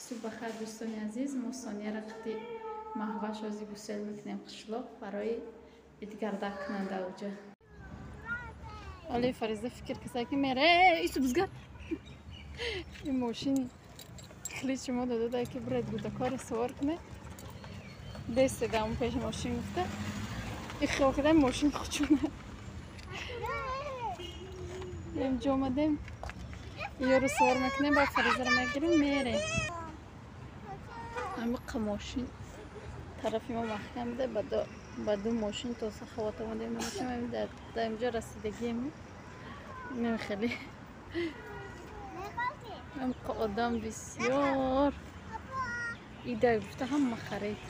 Субҳ бахайр, дӯстони азиз. Мо Сонияра қити Маҳваш ози гусел мекунем қишлоқ барои идгардак кунанда уҷа. Оли Фариза фикр каса ки мере ису бизгар. Ин мошин ключи мо додада ки буред гудакора савор куне. Беседам пеш мошин гуфта. И хел кардам мошин хучуна. Инҷо омадем. Ёро савор мекунем, баъд Фаризаро мегирем, мерем. Ҳамиқа мошин тарафи мо маҳкам буда, ба ду мошин то Саховат омадем. Мошин дар инҷо расидагием. Хеле ҳамқа одам бисёр. Ида гуфта ҳама харид.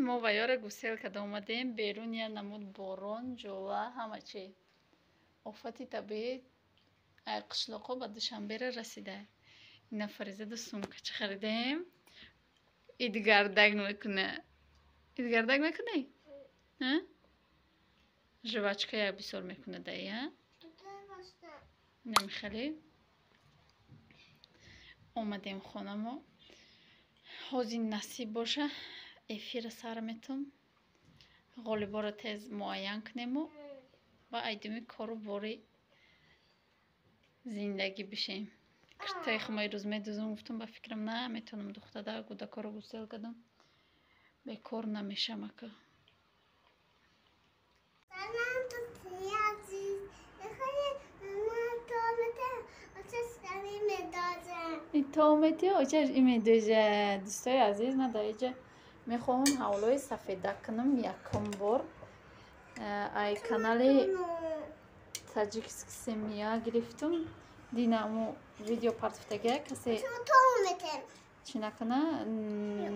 Мо ва ёра гусел карда омадем. Берун я намуд борон, ҷола, ҳама чи. Офати табиӣ ай қишлоқҳо ба Душанбера расида. Ина Фаризаду сумкача харидем. Идгардак мекуна. Идгардак мекунӣ? Жвачка як бисёр мекуна даи, а? Намехеле. Омадем хонамо. Ҳозир насиб боша эфира сар метум. Ғолиборо тез муайян кунему ва айдуми кору бори зиндагӣ бишем. Киртаи хума ирӯз медузам, гуфтам ба фикрам на метавонам духтада гудакоро гусел кардам. Бекор намешам ака. Салом дӯстони азиз. То метиё очаш имедожа. Дӯстои азиз, ман дар иҷа мехоҳам ҳавлои сафедак кунам якум бор. Ай канали Таджикский семья гирифтум. Динаму видео партофтагия касе чӣ накуна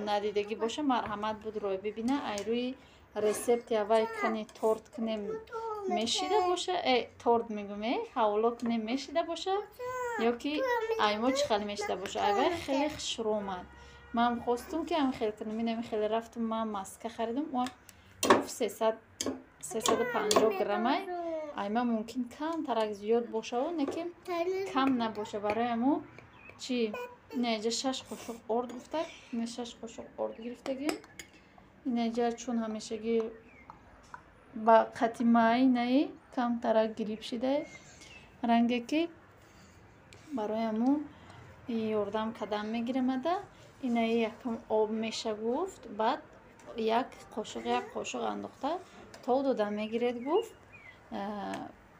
надидагӣ боша, марҳамат буд рой бибина. Ай рӯи рецепти аввай кани торт кунем мешида боша, торт мегӯм, ҳавло кунем мешида боша ё ки аймо чӣ хеле мешида боша. Айвай хеле хушрӯ омад. Ман хостум ки ам хел кунам. Инами хеле рафтум, ман маска харидум. Гуфт 350 граммай. Айма мумкин камтарак зиёд бошаву, не ки кам набоша. Барои аму чи инаҷа 6 қошуқ орд гуфта, ина 6 қошуқ орд гирифтагим. Инаҷа чун ҳамешагӣ ба қати май наи камтарак гириб шида ранге ки барои аму ёрдам кадан мегирамада. Инаи якум об меша гуфт, баъд як қошуқ як қошуқ андохта то дода мегиред гуфт.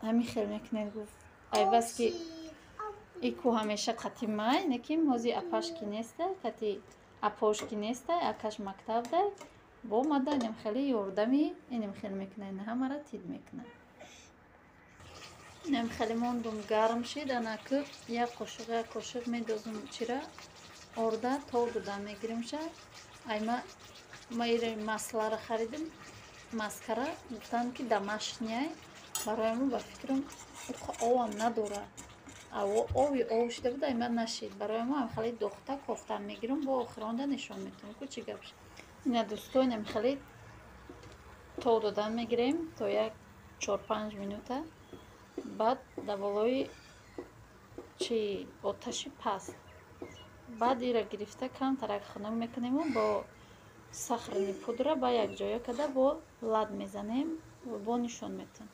Ҳамин хел мекунед гуфт. Айбас ки ику ҳамеша қати май, неким ҳози апаш ки неста, қати апош ки неста, акаш мактабда бо омада инам хеле ёрдами инам хел мекунад, ина ҳамара тид мекунад. Инам хеле мондум гарм шид, анаку як қошуқ як қошуқ медозум чира орда то дода мегиримша. Айма ма ире маслара харидим, маскара гуфтанд ки домашняй, барои ба фикрам овам надорад. Ови ов шида буда, айма нашид. Барои мо хеле дохта кофта мегирам, бо охиронда нишон метавам ку чӣ гап шид. Ина дӯсто, инам хеле то додан мегирем то як 4-5 минута, баъд дар болои чи оташи паст. Баъд ира гирифта камтарак хунук мекунему бо сахарни пудра ба якҷоя карда бо лад мезанем ва бо нишон метавам.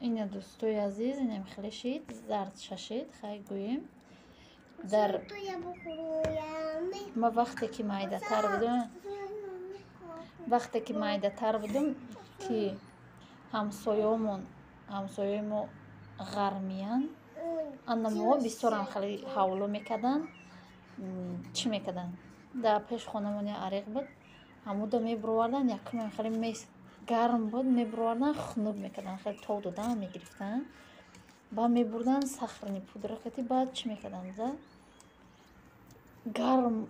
Ина дӯстои азиз, инам хеле шид, зард шашид, хай гӯем. Дар ма вақте ки майдатар будам, вақте ки майдатар будам, ки ҳамсоёмон, ҳамсоёи мо ғармиян, ана мо бисёрам хеле ҳавло мекарданд. Чӣ мекарданд? Дар пеш хонамон як ариқ буд, ҳамуда мебуроварданд, якумам хеле гарм буд, мебуроварданд, хунук мекарданд, хеле тов додан мегирифтанд, баъд мебурданд сахарни пудра кати, баъд чӣ мекарданд? Гарм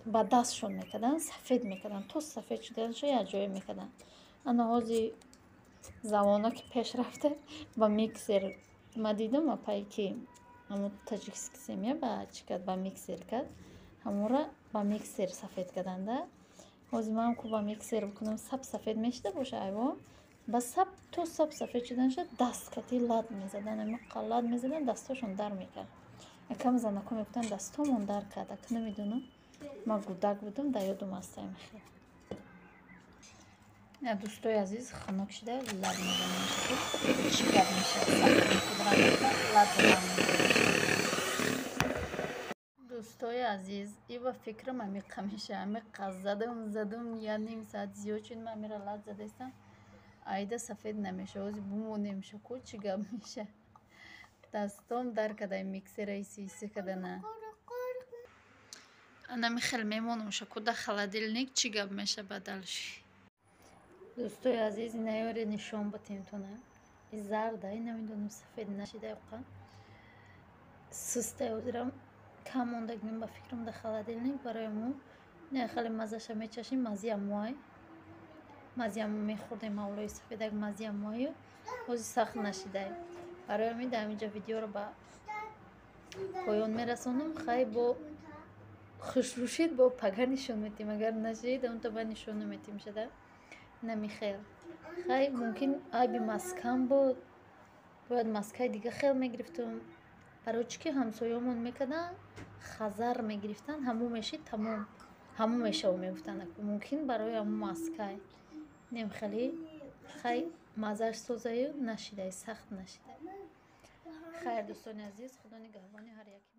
ба дастшон мекарданд, сафед мекарданд, то сафед шуданашо якҷоя мекарданд. Ана ҳози замона ки пеш рафта ба миксер ма дидам апае ки Ҳамо таджикский семя ба чӣ кард, ба миксер кард, ҳамора ба миксер сафед карданда. Ҳозир манам ку ба миксер бикунам, сап сафед мешида боша айво. Ба сап то сап сафед шуданаша даст кати лат мезадан, амиқа лат мезадан, дастошон дар мекард. Якам занако мегуфтанд, дастомон дар кард. Ака, намедонам, ман гудак будам, дар ёдум аст ами хел. Дӯстои азиз, хунук шида, лат мезанам, чӣ гап мешавад. Лат задан. Дӯстои азиз, и ба фикрам амиқа меша. Амиқа задам, задам, як ним соат зиёд шуд, ман амира лат задаистам, айда сафед намеша. Ҳозир бумонемша ку, чӣ гап меша. Дастом дар кадай, миксера иси иси кадана. Анами хел мемонамша ку да холодильник, чӣ гап меша бадал ши. Дӯстои азиз, инаёре нишон батемтона. И зарда, и намедонам, сафед нашида, ёқа сустай. Ҳозирам кам мондагим ба фикрам да холодильник, барои мо не хеле мазаша мечашем. Мазия мой, мазиамо мехӯрдем, ҳавлои сафедак мазия мою. Ҳозир сахт нашидай. Барои ҳамин дар ҳаминҷа видеоро ба поён мерасонам. Хай, бо хушрӯшид, бо пага нишон метем. Агар нашид, онто ба нишон наметем шада намихел. Хай, мумкин айби маскам буд, бояд маскаи дига хел мегирифтум. Барои чӣ ки ҳамсоёмон мекарданд, хазар мегирифтанд, ҳамун мешид, тамом, ҳамун мешаву мегуфтанд. Мумкин барои ҳамун маскай нем хеле. Хай, маззаш созаю нашидай, сахт нашидай. Хайр, дӯстони азиз, худо нигаҳбони ҳар яке.